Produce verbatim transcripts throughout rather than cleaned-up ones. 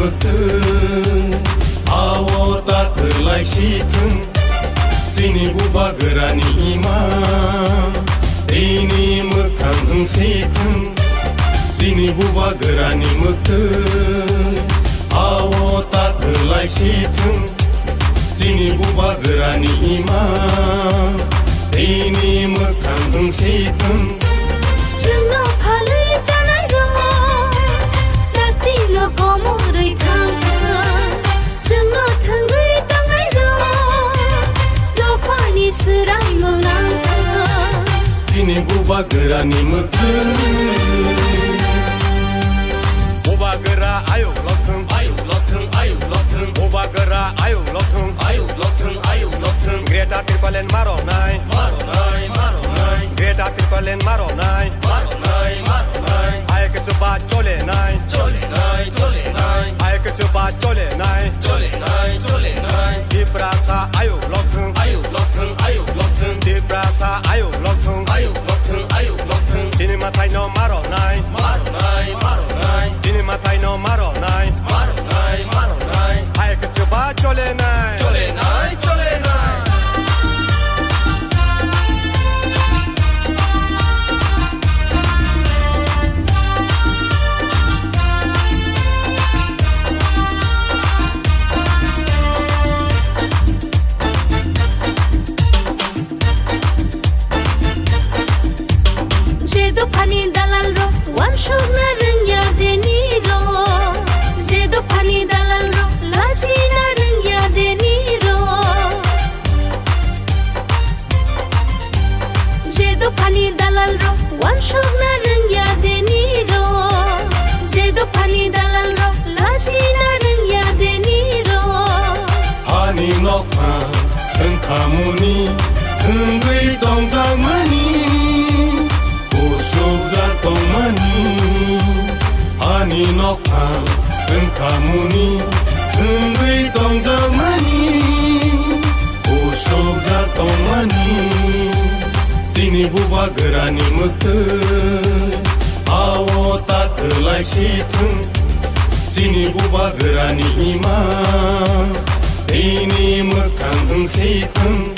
Mwktwng, ao ta kwlai si thwng, chini bubagrani ima, tini mwkhang wng si thwng, chini bubagrani mwktwng, ao ta kwlai si thwng, chini bubagrani ima, tini mwkhang wng si thwng. Chwngno phalwi chanai rok, dakti no komorwi thang thang. Chwngno thwngwi tongnai rok, dophani swraimung nang thang. Chini bubagrani mwktwng. Bubagra ayuk lokthwng, ayuk lokthwng, ayuk lokthwng. Bubagra ayuk lokthwng, ayuk lokthwng, ayuk lokthwng. Greater Tipraland maronai, maronai, maronai. Greater Tipraland maronai, maronai, maronai. Ayuk chuba cholenai, cholenai, cholenai. Ayuk chuba cholenai, cholenai, cholenai. Tiprasa ayuk lokthwng, ayuk lokthwng, ayuk lokthwng. Tiprasa ayuk lokthwng, ayuk lokthwng, ayuk lokthwng. Chini mwtai no maronai, maronai, maronai. Chini mwtai no maronai, maronai, maronai. Ayuk chuba cholenai, cholenai, cholenai. Je dophani dalal rok wansukna rwngya deni rok, je dophani dalal rok lachina rwngya deni rok. Je dophani dalal rok wansukna rwngya deni rok, je dophani dalal rok lachina rwngya deni rok. Hani nokha wngkhamuni wngwi tongjakmani, usukjak tongmani. Hani nokha wngkhamuni wngwi tongjakmani, usukjak tongmani. Chini bubagrani mwktwng, ao ta kwlai si thwng. Chini bubagrani ima, tini mwkhang wng si thwng.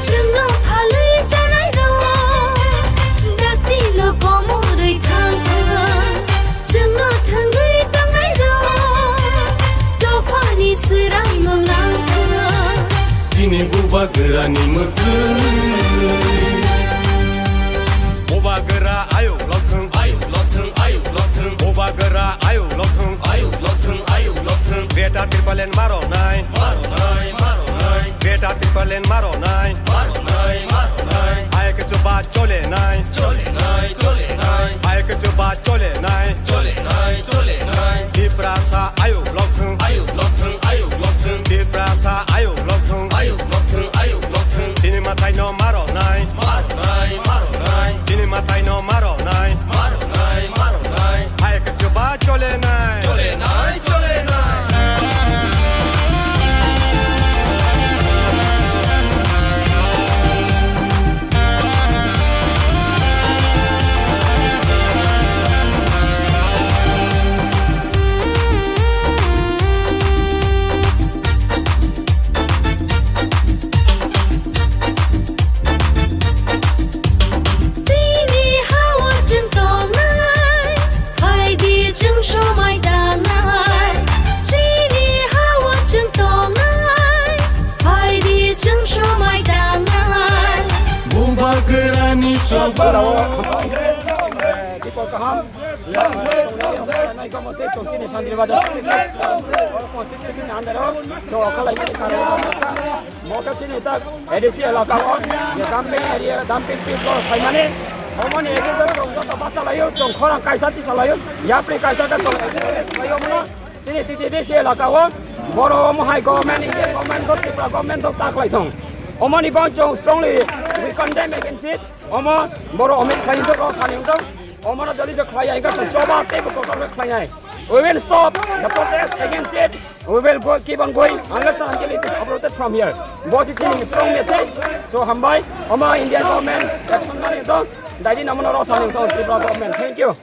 Chwngno phalwi chanai rok, dakti no komorwi thang thang. Chwngno thwngwi tongnai rok, dophani swraimung nang thang. Chini bubagrani mwktwng. Bubagra ayuk lokthwng, ayuk lokthwng, ayuk lokthwng. Bubagra ayuk lokthwng, ayuk lokthwng, ayuk lokthwng. Greater Tipraland maronai, maronai, maronai. Greater Tipraland maronai, maronai, maronai. Ayuk chuba cholenai, cholenai, cholenai. Ayuk chuba cholenai, cholenai, cholenai. Tiprasa ayuk lokthwng, ayuk lokthwng, ayuk lokthwng. Tiprasa ayuk lokthwng, ayuk lokthwng, ayuk lokthwng. Chini mwtai no maronai, maronai, maronai. Chini mwtai no maronai, maronai, maronai. Ayuk chuba cholenai, cholenai, cholenai. Chini ha-o chwng tongnai, phaidi chwng somai tangnai. Chini ha-o chwng tongnai, phaidi chwng somai tangnai. Bubagrani chobao. People kaham. Chini sandri bajar. Constitution under. Chini tak A D C elaka o, ye dumping area, dumping pit o phaimani, omoni agent o chwng joto bachalaio, chwng khorang kaisa tisalaio, yapri kaisa khe chwng khlaio mano. Chini T T D C elaka o, boro omo hai government, Indian government o, Tripura government o ta khlai thong. Omoni bo chwng strongly we condemn against it. Omo boro omit khlai wngthok, rw sani wngthok. Omono jodi je khlai ya, hingkhe chwng choba teibo kotor khe khlai nai. We will stop the protest against it. We will go, keep on going unless and until it is uprooted from here. Bo se chini strong message. So, hambai, omo Indian government action nani to, daidi namono rw sani to Tripura government. Thank you.